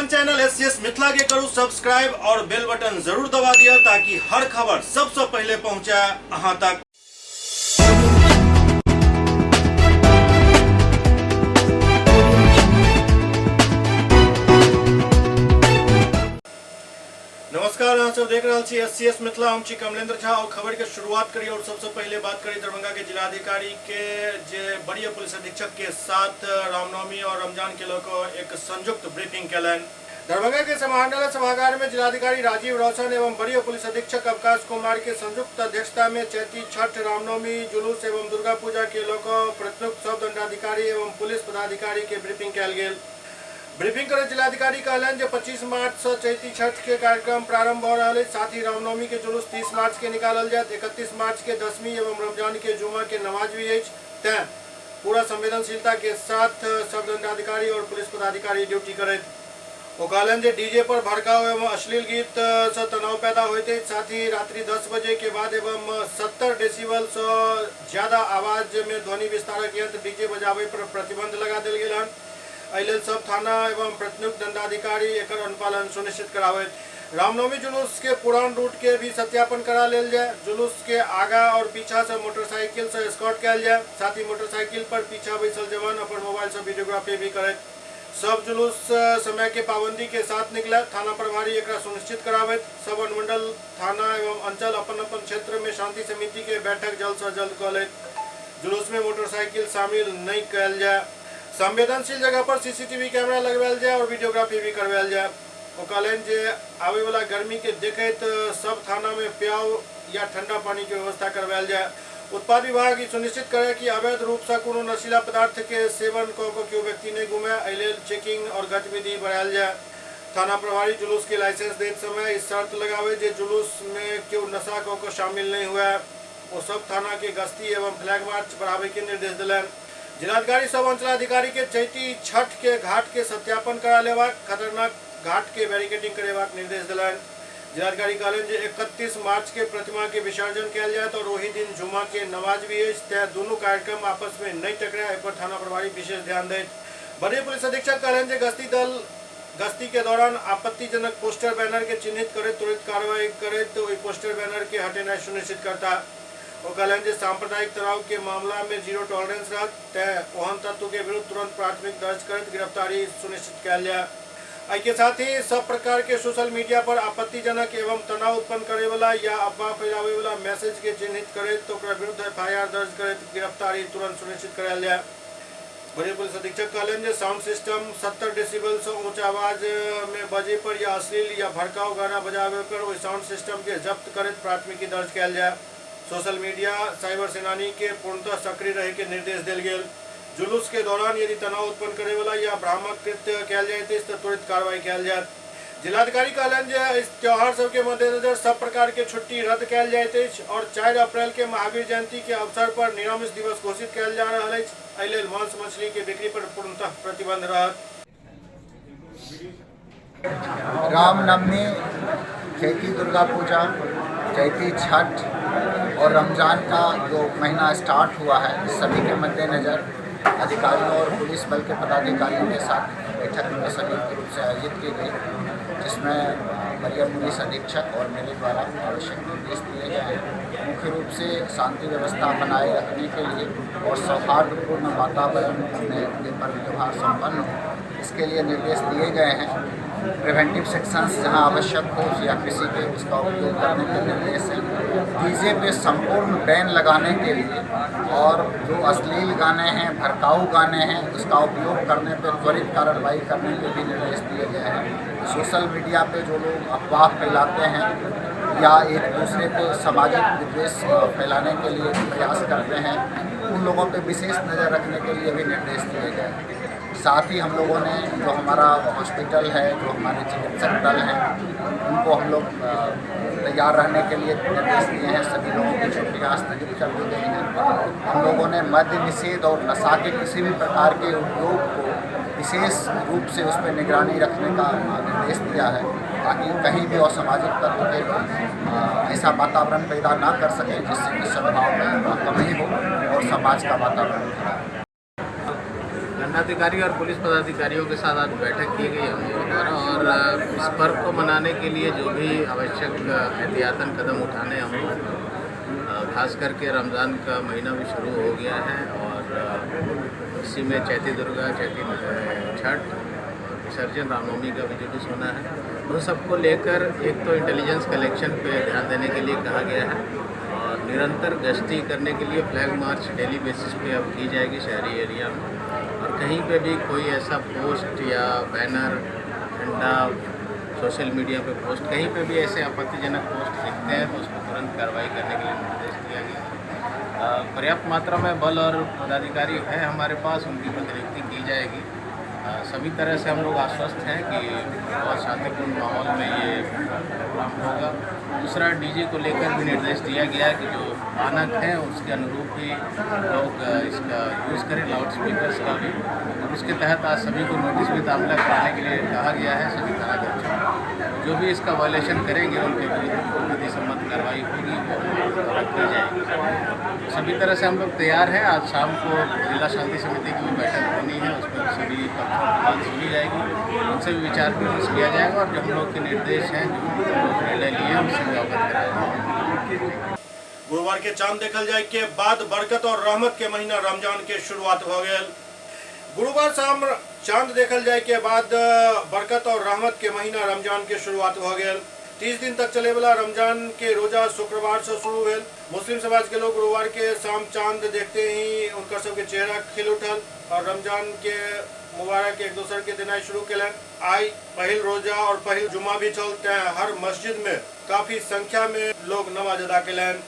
अपन channel SCS Mithila के करू सब्सक्राइब और बेल बटन जरूर दबा दिया ताकि हर खबर सबसे पहले पहुंचे अहां तक। नमस्कार, अहाँ सब देख रहल छी एससीएस मिथिला। हम छी कमलेंद्र झा और खबर के शुरुआत करी और सबसे पहले बात करी दरभंगा के जिलाधिकारी के जे वरीय पुलिस अधीक्षक के साथ रामनवमी और रमजान के लऽ कऽ एक संयुक्त ब्रीफिंग केलनि। दरभंगा के समाहरणालय सभागार में जिलाधिकारी राजीव रौशन एवं वरीय पुलिस अधीक्षक अवकाश कुमार के संयुक्त अध्यक्षता में चैती छठ, रामनवमी जुलूस एवं दुर्गा पूजा के लऽ कऽ प्रतिनियुक्त सब दंडाधिकारी एवं पुलिस पदाधिकारी के ब्रीफिंग कयल गेल। ब्रीफिंग करैत जिलाधिकारी कहलनि जे 25 मार्च सँ चैती छठ के कार्यक्रम प्रारंभ भऽ रहल अछि। साथ ही रामनवमी के जुलूस 30 मार्च के निकालल जायत। 31 मार्च के दसवीं एवं रमजान के जुमा के नमाज भी अछि, तें पूरा संवेदनशीलता के साथ सब दंडाधिकारी और पुलिस पदाधिकारी ड्यूटी करैत। ओ कहलनि जे डीजे पर भड़काऊ एवं अश्लील गीत सँ तनाव पैदा होइत अछि। साथ ही रात्रि 10 बजे के बाद एवं 70 डेसिबल सँ ज्यादा आवाज में ध्वनि विस्तारक यंत्र डीजे बजाबय पर प्रतिबंध लगा देल गेल हन। एहि लेल सब थाना एवं प्रतिनियुक्त दंडाधिकारी एकर अनुपालन सुनिश्चित कराबथि। रामनवमी जुलूस के पुरान रूट के भी सत्यापन करा लेल जाय। जुलूस के आगा और पीछा से मोटरसाइकिल से एस्कॉर्ट कयल जाय। साथ ही मोटरसाइकिल पर पीछा बैसल जवान अपन मोबाइल से वीडियोग्राफी भी करथि। सब जुलूस समय के पाबंदी के साथ निकले। थाना प्रभारी एकरा सुनिश्चित कराबथि। सब अनुमंडल थाना एवं अंचल अपन अपन क्षेत्र में शांति समिति के बैठक जल्द से जल्द कऽ लैत। जुलूस में मोटरसाइकिल शामिल नहीं कयल जाय। संवेदनशील जगह पर सीसीटीवी कैमरा लगवायल जाय और वीडियोग्राफी भी करवायल जाय। ओ कहलनि जे आबय वाला गर्मी के देखैत सब थाना में प्याव या ठंडा पानी के व्यवस्था करवायल जाय। उत्पाद विभाग ई सुनिश्चित करे कि अवैध रूप से कोनो नशीला पदार्थ के सेवन कऽ कऽ केओ व्यक्ति नहीं घूमे। एहि लेल चेकिंग और गतिविधि बढ़ायल जाय। थाना प्रभारी जुलूस के लाइसेंस दैत समय ई शर्त लगावे जे जुलूस में केओ नशा कऽ कऽ शामिल नहीं हुए। ओ सब थाना के गश्ती एवं फ्लैग मार्च बढ़ावे के निर्देश देलनि। जिलाधिकारी सब अंचलाधिकारी के चैती छठ के घाट के सत्यापन करा लेबाक, खतरनाक घाट के बैरिकेडिंग करेबाक निर्देश देलनि। जिलाधिकारी कहलनि जे 31 मार्च के प्रतिमा के विसर्जन कयल जायत और ओहि दिन जुमा के नमाज भी अछि, तें दुनू कार्यक्रम आपस में नहीं टकराए, एहि पर थाना प्रभारी विशेष ध्यान दैत। वरीय पुलिस अधीक्षक कहलनि जे गश्ती दल गश्ती के दौरान आपत्तिजनक पोस्टर बैनर के चिन्हित करैत त्वरित कार्रवाई करैत ओहि पोस्टर बैनर के हटेनाइ सुनिश्चित करता। ओ कहलनि जे सांप्रदायिक तनाव के मामला में जीरो टॉलरेंस रहत, तें ओहन तत्व के विरुद्ध तुरंत प्राथमिक दर्ज करैत गिरफ्तारी सुनिश्चित कयल जाय। एहि के साथ ही सब प्रकार के सोशल मीडिया पर आपत्तिजनक एवं तनाव उत्पन्न करे वाला या अफवाह फैलावे वाला मैसेज के चिन्हित करैत ओकरा विरुद्ध एफआईआर दर्ज करैत गिरफ्तारी तुरंत सुनिश्चित करायल जाय। वरीय पुलिस अधीक्षक कहलनि जे साउंड सिस्टम 70 डेसिबल सँ ऊंच आवाज में बजे पर या अश्लील या भड़काऊ गाना बजाबे पर ओहि साउंड सिस्टम के जब्त करैत प्राथमिकी दर्ज कयल जाय। सोशल मीडिया साइबर सेनानी के पूर्णतः सक्रिय रहे के निर्देश देल गेल। जुलूस के दौरान यदि तनाव उत्पन्न करे वाला या भ्रामक कृत्य कयल जाइत अछि तऽ त्वरित कार्रवाई कयल जायत। जिलाधिकारी कहलनि जे एहि त्योहार सबके मद्देनजर सब प्रकार के छुट्टी रद्द कयल जाइत अछि और 4 अप्रैल के महावीर जयंती के अवसर पर निरामिष दिवस घोषित कयल जा रहल अछि। एहि लेल मांस मछली के बिक्री पर पूर्णतः प्रतिबंध रहत। रामनवमी, चैती दुर्गा पूजा, चैती छठ और रमज़ान का जो महीना स्टार्ट हुआ है, सभी के मद्देनज़र अधिकारियों और पुलिस बल के पदाधिकारियों के साथ बैठक में संयुक्त रूप से आयोजित की गई, जिसमें वरीय पुलिस अधीक्षक और मेरे द्वारा आवश्यक निर्देश दिए गए हैं। मुख्य रूप से शांति व्यवस्था बनाए रखने के लिए और सौहार्दपूर्ण वातावरण में ये पर्व त्यौहार संपन्न हो, इसके लिए निर्देश दिए गए हैं। प्रिवेंटिव सेक्शंस जहां आवश्यक हो या किसी के उसका उपयोग करने के निर्देश हैं। डीजे पे संपूर्ण बैन लगाने के लिए और जो अश्लील गाने हैं, भड़काऊ गाने हैं, उसका उपयोग करने पे त्वरित कार्रवाई करने के भी निर्देश दिए गए हैं। सोशल मीडिया पे जो लोग अफवाह फैलाते हैं या एक दूसरे पे सामाजिक विद्वेष फैलाने के लिए प्रयास करते हैं, उन लोगों पे विशेष नज़र रखने के लिए भी निर्देश दिए गए हैं। साथ ही हम लोगों ने जो हमारा हॉस्पिटल है, जो हमारे चिकित्सक दल हैं, उनको हम लोग तैयार रहने के लिए निर्देश दिए हैं। सभी लोगों की छुट्टियां स्थगित कर दी गई हैं। हम लोगों ने मद्य निषेध और नशा के किसी भी प्रकार के उपयोग को विशेष रूप से उस पर निगरानी रखने का निर्देश दिया है, ताकि कहीं भी असामाजिक तत्व के लोग ऐसा वातावरण पैदा ना कर सकें जिससे कि सद्भाव में कमी हो और समाज का वातावरण खराब हो। दंडाधिकारी और पुलिस पदाधिकारियों के साथ आज बैठक की गई हम लोगों द्वारा और और इस पर्व को मनाने के लिए जो भी आवश्यक एहतियातन कदम उठाने हम लोग, खास करके रमज़ान का महीना भी शुरू हो गया है और इसी में चैती दुर्गा, चैती छठ और विसर्जन रामनवमी का भी जुलूस होना है, उन सबको लेकर एक तो इंटेलिजेंस कलेक्शन पे ध्यान देने के लिए कहा गया है और निरंतर गश्ती करने के लिए फ्लैग मार्च डेली बेसिस पे अब की जाएगी शहरी एरिया में। और कहीं पे भी कोई ऐसा पोस्ट या बैनर, झंडा, सोशल मीडिया पे पोस्ट, कहीं पे भी ऐसे आपत्तिजनक पोस्ट दिखते हैं तो उस पर तुरंत कार्रवाई करने के लिए निर्देश दिया गया है। पर्याप्त मात्रा में बल और पदाधिकारी हैं हमारे पास, उनकी प्रतिनियुक्ति की जाएगी। सभी तरह से हम लोग आश्वस्त हैं कि बहुत शांतिपूर्ण माहौल में ये प्रोग्राम होगा। दूसरा, डीजे को लेकर भी निर्देश दिया गया है कि जो मानक हैं उसके अनुरूप ही लोग इसका यूज़ करें, लाउड स्पीकर्स का भी। और उसके तहत आज सभी को नोटिस भी तामला कराने के लिए कहा गया है, सभी थानाध्यक्षों को। जो भी इसका वायलेशन करेंगे उनके विरुद्ध विधि सम्मत कार्रवाई होगी, वो द्वारा की जाएगी। सभी तरह से हम लोग तैयार हैं। आज शाम को जिला शांति समिति की भी बैठक होनी है, उसमें सभी पक्षों की बात सुनी जाएगी, उनसे भी विचार विमर्श किया जाएगा और जो हम लोग के निर्देश हैं, जो हम लोग निर्णय लिए हैं, उससे भी अवगत कराया जाएगा। गुरुवार के चांद देखल जाए के बाद बरकत और रहमत के महीना रमजान के शुरुआत हो गया। गुरुवार शाम चांद देखल जाए के बाद बरकत और रहमत के महीना रमजान के शुरुआत हो गया। 30 दिन तक चले वाला रमजान के रोजा शुक्रवार से शुरू भेल। मुस्लिम समाज के लोग गुरुवार के शाम चांद देखते ही उनका सबके चेहरा खिल उठल और रमजान के मुबारक एक दूसर के देना शुरू कैलन। आई पहिल रोजा और पहिल जुमा भी चलते हैं। हर मस्जिद में काफी संख्या में लोग नमाज अदा कैलन।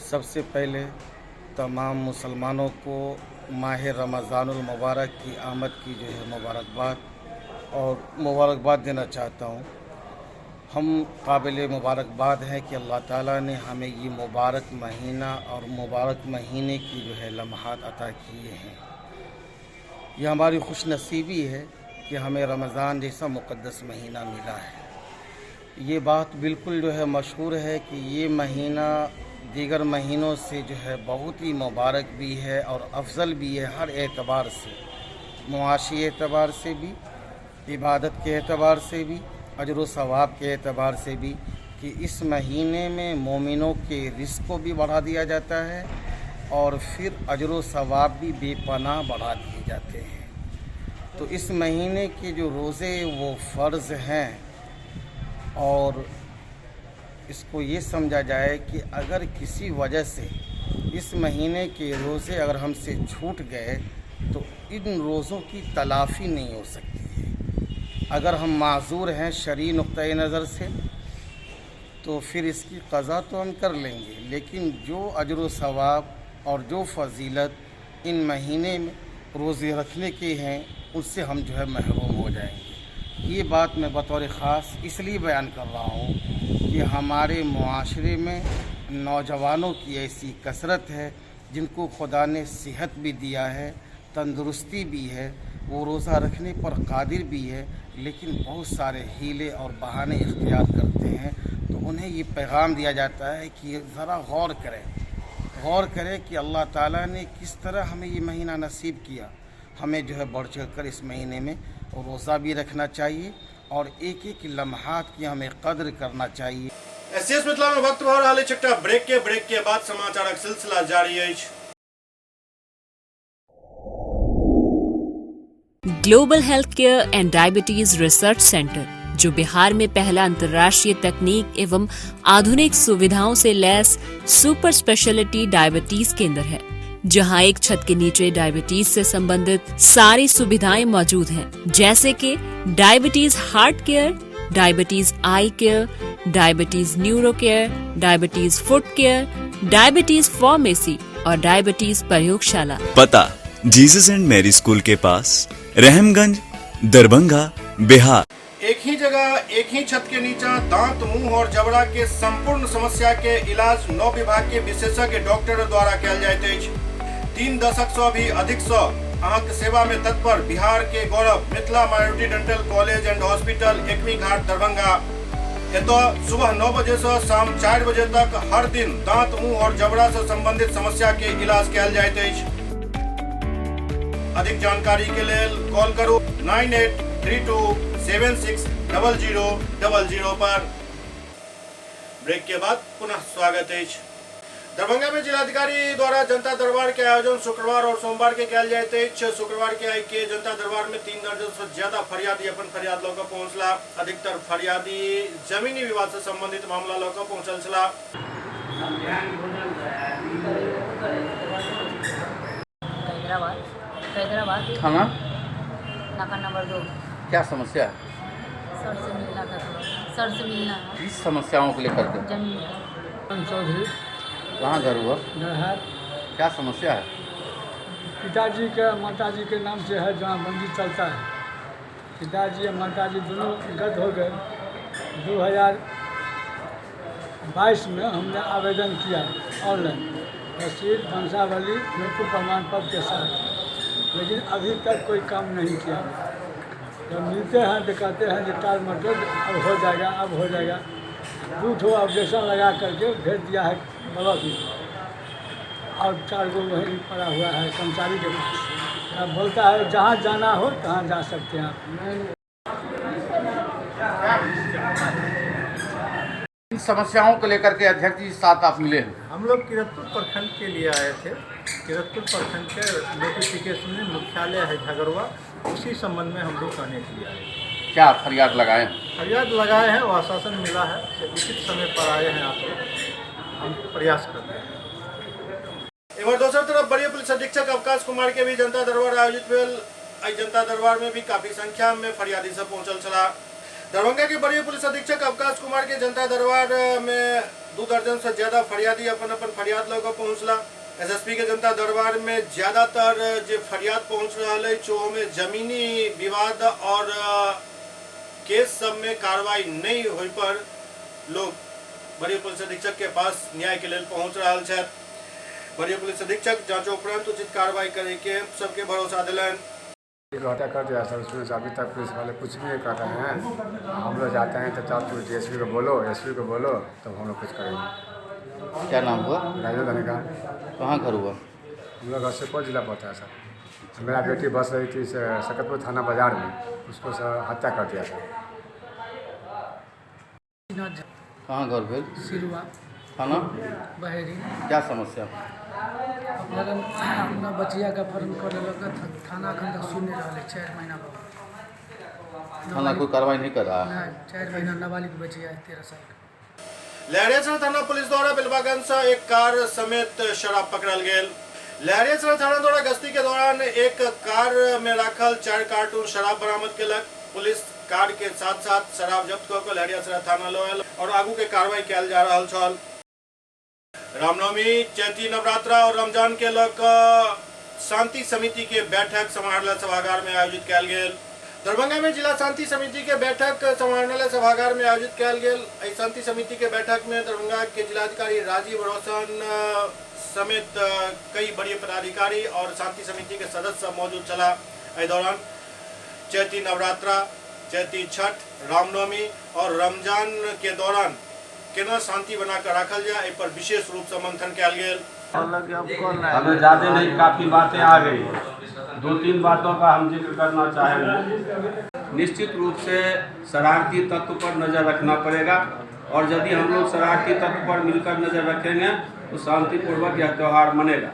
सबसे पहले तमाम मुसलमानों को माह रमज़ानुल मुबारक की आमद की जो है मुबारकबाद और मुबारकबाद देना चाहता हूँ। हम काबिल मुबारकबाद हैं कि अल्लाह ताला ने हमें ये मुबारक महीना और मुबारक महीने की जो है लम्हात अता किए हैं। यह हमारी खुश नसीबी है कि हमें रमज़ान जैसा मुक़द्दस महीना मिला है। ये बात बिल्कुल जो है मशहूर है कि ये महीना दीगर महीनों से जो है बहुत ही मुबारक भी है और अफजल भी है हर एतबार से, मुआशी एतबार से भी, इबादत के एतबार से भी, अजर सवाब के एतबार से भी, कि इस महीने में मोमिनों के रिस्क को भी बढ़ा दिया जाता है और फिर अजर सवाब भी बेपनाह बढ़ा दिए जाते हैं। तो इस महीने के जो रोज़े वो फ़र्ज़ हैं और इसको ये समझा जाए कि अगर किसी वजह से इस महीने के रोज़े अगर हमसे छूट गए तो इन रोज़ों की तलाफ़ी नहीं हो सकती है। अगर हम माजूर हैं शरई नुक्ता नज़र से तो फिर इसकी कज़ा तो हम कर लेंगे, लेकिन जो अजर सवाब और जो फ़जीलत इन महीने में रोज़े रखने के हैं उससे हम जो है महरूम हो जाएंगे। ये बात मैं बतौर ख़ास इसलिए बयान कर रहा हूँ कि हमारे मुआशरे में नौजवानों की ऐसी कसरत है जिनको खुदा ने सेहत भी दिया है, तंदुरुस्ती भी है, वो रोज़ा रखने पर कादिर भी है, लेकिन बहुत सारे हीले और बहाने इख्तियार करते हैं। तो उन्हें ये पैगाम दिया जाता है कि ज़रा गौर करें, गौर करें कि अल्लाह ताला ने किस तरह हमें ये महीना नसीब किया। हमें जो है बढ़ चढ़ कर इस महीने में रोज़ा भी रखना चाहिए और एक एक लम्हात की हमें कद्र करना चाहिए। एससीएस मिथिला में वक्त भऽ रहल अछि एकटा ब्रेक के बाद समाचारक सिलसिला जारी अछि। Global health care and diabetes research centre, जो बिहार में पहला अंतर्राष्ट्रीय तकनीक एवं आधुनिक सुविधाओं से लैस सुपर स्पेशलिटी डायबिटीज केंद्र है, जहां एक छत के नीचे डायबिटीज से संबंधित सारी सुविधाएं मौजूद हैं, जैसे कि diabetes heart care, diabetes eye care, diabetes neuro care, diabetes foot care, diabetes pharmacy और डायबिटीज प्रयोगशाला। पता जीसस एंड मैरी स्कूल के पास, रहमगंज, दरभंगा, बिहार। एक ही जगह एक ही छत के नीचा दांत, मुंह और जबड़ा के संपूर्ण समस्या के इलाज 9 विभाग के विशेषज्ञ डॉक्टर द्वारा कयल जाइत अछि। 3 दशक से भी अधिक से अहाँक सेवा में तत्पर बिहार के गौरव Mithila minority dental college and hospital, Ekmi Ghat, Darbhanga. एतऽ सुबह 9 बजे से शाम 4 बजे तक हर दिन दांत, मुंह और जबड़ा से संबंधित समस्या के इलाज कयल जाइत अछि। अधिक जानकारी के लेल कॉल करू 9832760000 पर। ब्रेक के बाद पुनः स्वागत अछि। दरभंगा में जिलाधिकारी द्वारा जनता दरबार के आयोजन शुक्रवार और सोमवार के कयल जाइत अछि। शुक्रवार के आई के जनता दरबार में 3 दर्जन से ज्यादा फरियादी अपन फरियाद लऽ कऽ पहुंचला। अधिकतर फरियादी जमीनी विवाद से संबंधित मामला लऽ कऽ पहुंचल छलाह। हैदराबाद, हैदराबाद थाना नाका नंबर 2। क्या समस्या है? सर से मिलना था, थोड़ा सर से मिलना है। किस समस्याओं को लेकर के? जमीन का। चौधरी। कहाँ घर हुआ? नरहर। क्या समस्या है? पिताजी के माताजी के नाम से है, जहाँ बंदी चलता है। पिताजी और माताजी दोनों गत हो गए। 2022 में हमने आवेदन किया ऑनलाइन रसीद, वंशावली, मृत्यु प्रमाण पत्र के साथ, लेकिन अभी तक कोई काम नहीं किया। जब मिलते हैं तो कहते हैं कि टाल मटोल, अब हो जाएगा, अब हो जाएगा। 2 ठो ऑब्जेक्शन लगा करके भेज दिया है ब्लॉक में, और 4 गो वहीं पड़ा हुआ है कर्मचारी के पास। अब बोलता है जहाँ जाना हो तहाँ जा सकते हैं आप। इन समस्याओं को लेकर के अध्यक्ष जी साथ आप मिले हैं। हम लोग किरतपुर प्रखंड के लिए आए थे। किरतपुर प्रखंड के नोटिफिकेशन में मुख्यालय है झगड़वा, उसी संबंध में हम लोग कहने के लिए आए थे। क्या फरियाद लगाए हैं? फरियाद लगाए हैं और आश्वासन मिला है, उचित समय पर आए हैं आप लोग, हम प्रयास कर रहे हैं। इधर दोसर तरफ वरीय पुलिस अधीक्षक अवकाश कुमार के भी जनता दरबार आयोजित भेल। एहि जनता दरबार में भी काफी संख्या में फरियादी सब पहुंचल छलाह। दरभंगा के वरीय पुलिस अधीक्षक अवकाश कुमार के जनता दरबार में 2 दर्जन से ज्यादा फरियादी अपन अपन फरियाद लऽ कऽ पहुंचला। एसएसपी के जनता दरबार में ज्यादातर जे फरियाद पहुंच रहल अछि ओहिमे जमीनी विवाद और केस सब में कार्रवाई नहीं होय पर लोग वरीय पुलिस अधीक्षक के पास न्याय के लेल पहुंच रहल छथि। वरीय पुलिस अधीक्षक जांचोपरांत उचित कार्रवाई करे के सबके भरोसा दिलनि। हत्या कर दिया सर, उसमें से अभी तक पुलिस वाले कुछ भी नहीं कर रहे हैं। हम लोग जाते हैं तो चार डीएसपी को बोलो, एसपी को बोलो, तब हम लोग कुछ करेंगे। क्या नाम हुआ? राजू धनिका। कहाँ घर हुआ? हम लोग सुपौल जिला पड़ता है सर। मेरा बेटी बस रही थी सकतपुर थाना बाजार में, उसको सर हत्या कर दिया सर। कहाँ घर भेल? सिरुआ थाना बहेरी। क्या समस्या? अपना बचिया का फर्म कर लेलक, थाना अखन तक सुन नहीं रहा। 4 महीना बाद थाना कोई कार्रवाई नहीं कर रहा है। नहीं, 4 महीना नाबालिग बचिया है, 13 साल का। लहरियासराय थाना पुलिस द्वारा बिलवागंज से एक कार समेत शराब पकड़ल गेल। लहरियासराय थाना द्वारा गश्ती के दौरान एक कार में राखल 4 कार्टून शराब बरामद केलक। पुलिस कार के साथ साथ शराब जब्त कऽ के लहरियासराय थाना लऽ आयल और आगू के कार्रवाई कयल जा रहल छल। रामनवमी, चैती नवरात्रा और रमजान के लऽ कऽ शांति समिति के बैठक समाहरणालय सभागार में आयोजित कयल गेल। दरभंगा में जिला शांति समिति के बैठक समाहरणालय सभागार में आयोजित कयल गेल। एहि शांति समिति के बैठक में दरभंगा के जिलाधिकारी राजीव रोशन समेत कई वरीय पदाधिकारी और शांति समिति के सदस्य सब मौजूद छलाह। एहि दौरान चैती नवरात्रा, चैती छठ, रामनवमी और रमजान के दौरान केना शांति बनाकर राखल जाए, एहि पर विशेष रूप से मंथन कयल गेल। हमें ज़्यादा नहीं, काफ़ी बातें आ गई। 2-3 बातों का हम जिक्र करना चाहेंगे। निश्चित रूप से शरारती तत्व पर नज़र रखना पड़ेगा और यदि हम लोग शरारती तत्व पर मिलकर नज़र रखेंगे तो शांतिपूर्वक यह त्यौहार मनेगा।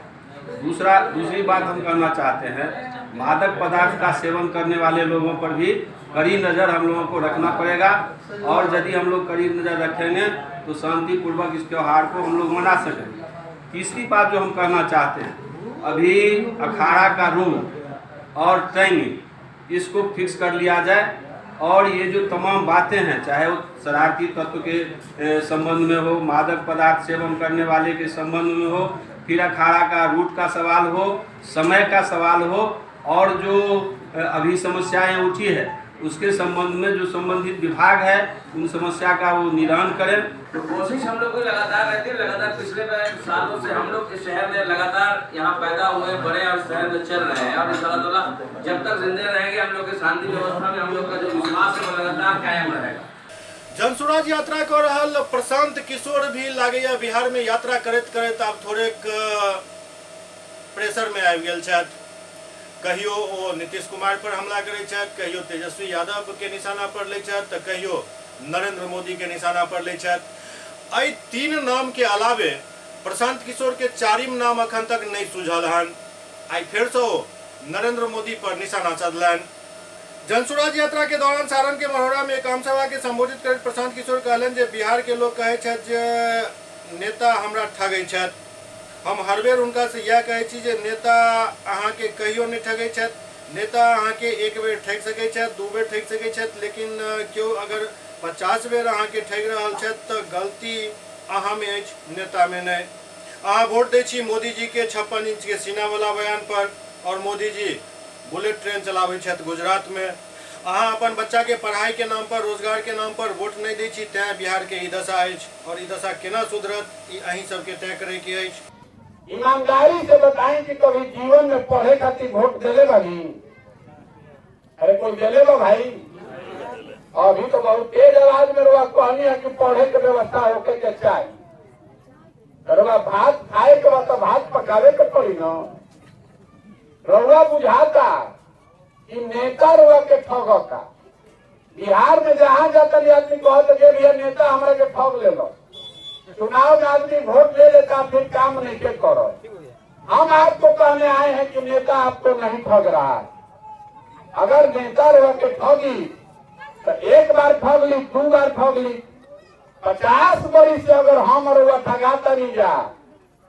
दूसरी बात हम कहना चाहते हैं, मादक पदार्थ का सेवन करने वाले लोगों पर भी कड़ी नज़र हम लोगों को रखना पड़ेगा और यदि हम लोग कड़ी नज़र रखेंगे तो शांतिपूर्वक इस त्यौहार को हम लोग मना सकेंगे। तीसरी बात जो हम कहना चाहते हैं, अभी अखाड़ा का रूम और टाइमिंग इसको फिक्स कर लिया जाए और ये जो तमाम बातें हैं, चाहे वो शरारती तत्व के संबंध में हो, मादक पदार्थ सेवन करने वाले के संबंध में हो, फिर अखाड़ा का रूट का सवाल हो, समय का सवाल हो और जो अभी समस्याएं उठी है उसके संबंध में जो संबंधित विभाग है उन समस्या का वो निदान करें। तो कोशिश हम लोग को लगातार रहती है, लगातार पिछले सालों से हम लोग इस शहर में लगातार यहाँ पैदा हुए, बड़े और शहर में चल रहे हैं और इंशाअल्लाह जब तक जिंदे रहेंगे हम लोग की शांति व्यवस्था में हम लोग का जो विश्वास है वो लगातार कायम रहेगा। जनसुराज यात्रा कर रहल प्रशांत किशोर भी लागैया बिहार में यात्रा करैत करैत आब थोड़ेक प्रेशर में आबि गेल छथि। कहियो ओ नीतीश कुमार पर हमला करै छथि, कहियो तेजस्वी यादव के निशाना पर लै छथि, तऽ कहियो नरेंद्र मोदी के निशाना पर लै छथि। एहि तीन नाम के अलावे प्रशांत किशोर के चारिम नाम अखन तक नहीं सूझल हन। आइ फेरसँ ओ नरेंद्र मोदी पर निशाना साधलनि। जनसुराज यात्रा के दौरान सारण के मढ़ौरा में एक आमसभा के संबोधित करैत प्रशांत किशोर कहलनि जे बिहार के लोग कहै छथि जे नेता हमरा ठगै छथि। हम हर बेर हुनका से यह कहै छी जे नेता अहाँके कहियो नहि ठगै छथि। नेता अहाँके एक बेर ठगि सकै छथि, दू बेर ठगि सकै छथि, लेकिन केओ अगर 50 बेर अहाँके ठगि रहल छथि तऽ गलती अहाँमे अछि, नेतामे नहि। अहाँ वोट दै छी मोदी जी के 56 इंच के सीनावला बयान पर और मोदी जी बुलेट ट्रेन चलाबै छथि गुजरात में। अहाँ अपन बच्चा के पढ़ाई के नाम पर, रोजगार के नाम पर वोट नहीं दै छी, तैं बिहार के ई दशा अछि और ई दशा केना सुधरत ई अहीं सबके तय करे के अछि। ईमानदारी से बताएं कि कभी जीवन में पढ़े खातिर वोट दिले बानी? अरे कोई दिले बा भाई? अभी तो बहुत तेज आवाज में रुआ कहनी है कि पढ़े के व्यवस्था होके के चाही। रुआ भात खाए के बाद तो भात पकावे के पड़ी न। रउआ बुझाता कि नेता रुआ के ठगता। बिहार में जहाँ जाता आदमी कहते जे भैया नेता हमरा के ठग ले लो, चुनाव में आदमी वोट ले लेता फिर काम नहीं के करो। हम आपको कहने आए हैं कि नेता आपको नहीं ठग रहा है। अगर नेता रुआ के ठगी तो एक बार ठग ली, दू बार ठग ली, 50 बरिस से अगर हम रुआ ठगाता नहीं जा,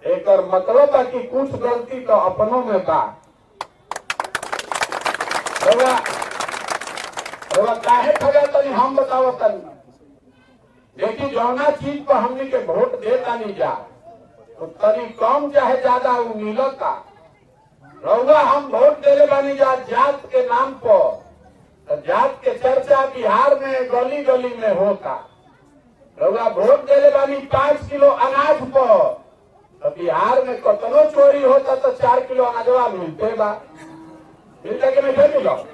एक मतलब बा कि कुछ गलती तो अपनों में बा। रुआ काहे ठगाता नहीं हम बतावता नहीं। देखी जौना चीज पर हमनी के वोट देता नहीं जा तो तनी कम चाहे ज्यादा वो मिलता। रउआ हम वोट देले बानी जा जात के नाम पर, तो जात के चर्चा बिहार में गली गली में होता। रउआ वोट देले बानी 5 किलो अनाज पर, तो बिहार में कतनो चोरी होता तो 4 किलो अनाजवा मिलते बा, मिलता कि नहीं मिलो?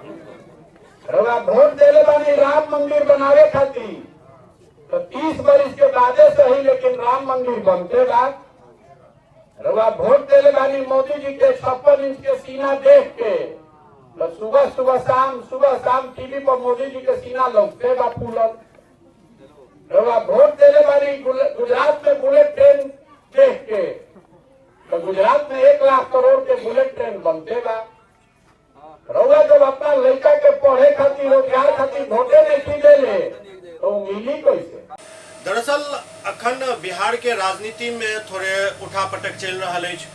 रउआ वोट देले बानी राम मंदिर बनावे खातिर, तो 30 बरिस के बादे सही लेकिन राम मंदिर बनते बा। रउआ वोट देले बानी मोदी जी के 56 इंच के सीना देख के, तो सुबह सुबह शाम टीवी पर मोदी जी के सीना लौकते बा फूलल। रउआ वोट देले बानी गुजरात में बुलेट ट्रेन देख के, तो गुजरात में 1 लाख करोड़ के बुलेट ट्रेन बनते बा। रउआ जब अपना लड़का के पढ़े खातिर रोजगार खातिर वोटे नहीं देले तो मिली कैसे? दरअसल अखन बिहार के राजनीति में थोड़े उठा पटक चलि रहल अछि।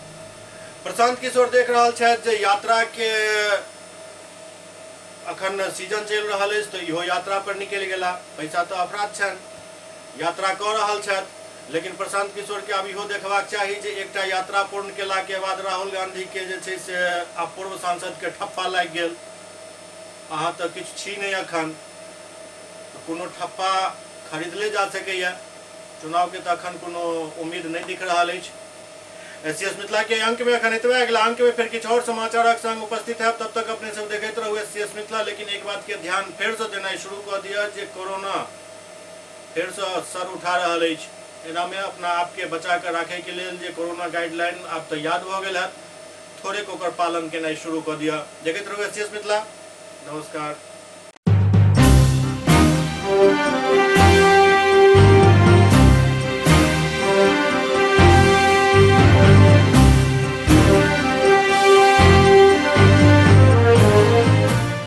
प्रशांत किशोर देख रहल छथि जे यात्रा के अखन सीजन चलि रहल अछि तो इहो यात्रा पर निकलि गेला, पैसा तो अपराध छनि, यात्रा कऽ रहल छथि। लेकिन प्रशांत किशोर के आब इहो देखबाक चाही जे एकटा यात्रा पूर्ण केला के बाद राहुल गांधी के जे छै से आब पूर्व सांसद के ठप्पा लागि गेल। अहाँ तऽ किछु छी नहि अखन, कोनो ठप्पा खरीदले जा सकैए। चुनाव के तऽ अखन कोनो उम्मीद नहीं दिख रहल अछि। एससीएस मिथिला के अंक में अखन एतबे, अगला अंक में फिर किछु और समाचारक संग उपस्थित है। तब तक अपने सब देखैत रहू एससीएस मिथिला। लेकिन एक बात के ध्यान फेर से देनाइ शुरू कऽ दिअ जे कोरोना फेर से सर उठा रहल अछि। एना में अपना आप के बचा के राखे के लेल जे कोरोना गाइडलाइन आब तऽ याद भऽ गेल हैत, थोड़ेक ओकर पालन केनाइ शुरू कऽ दिअ। देखैत रहू एससीएस मिथिला। नमस्कार।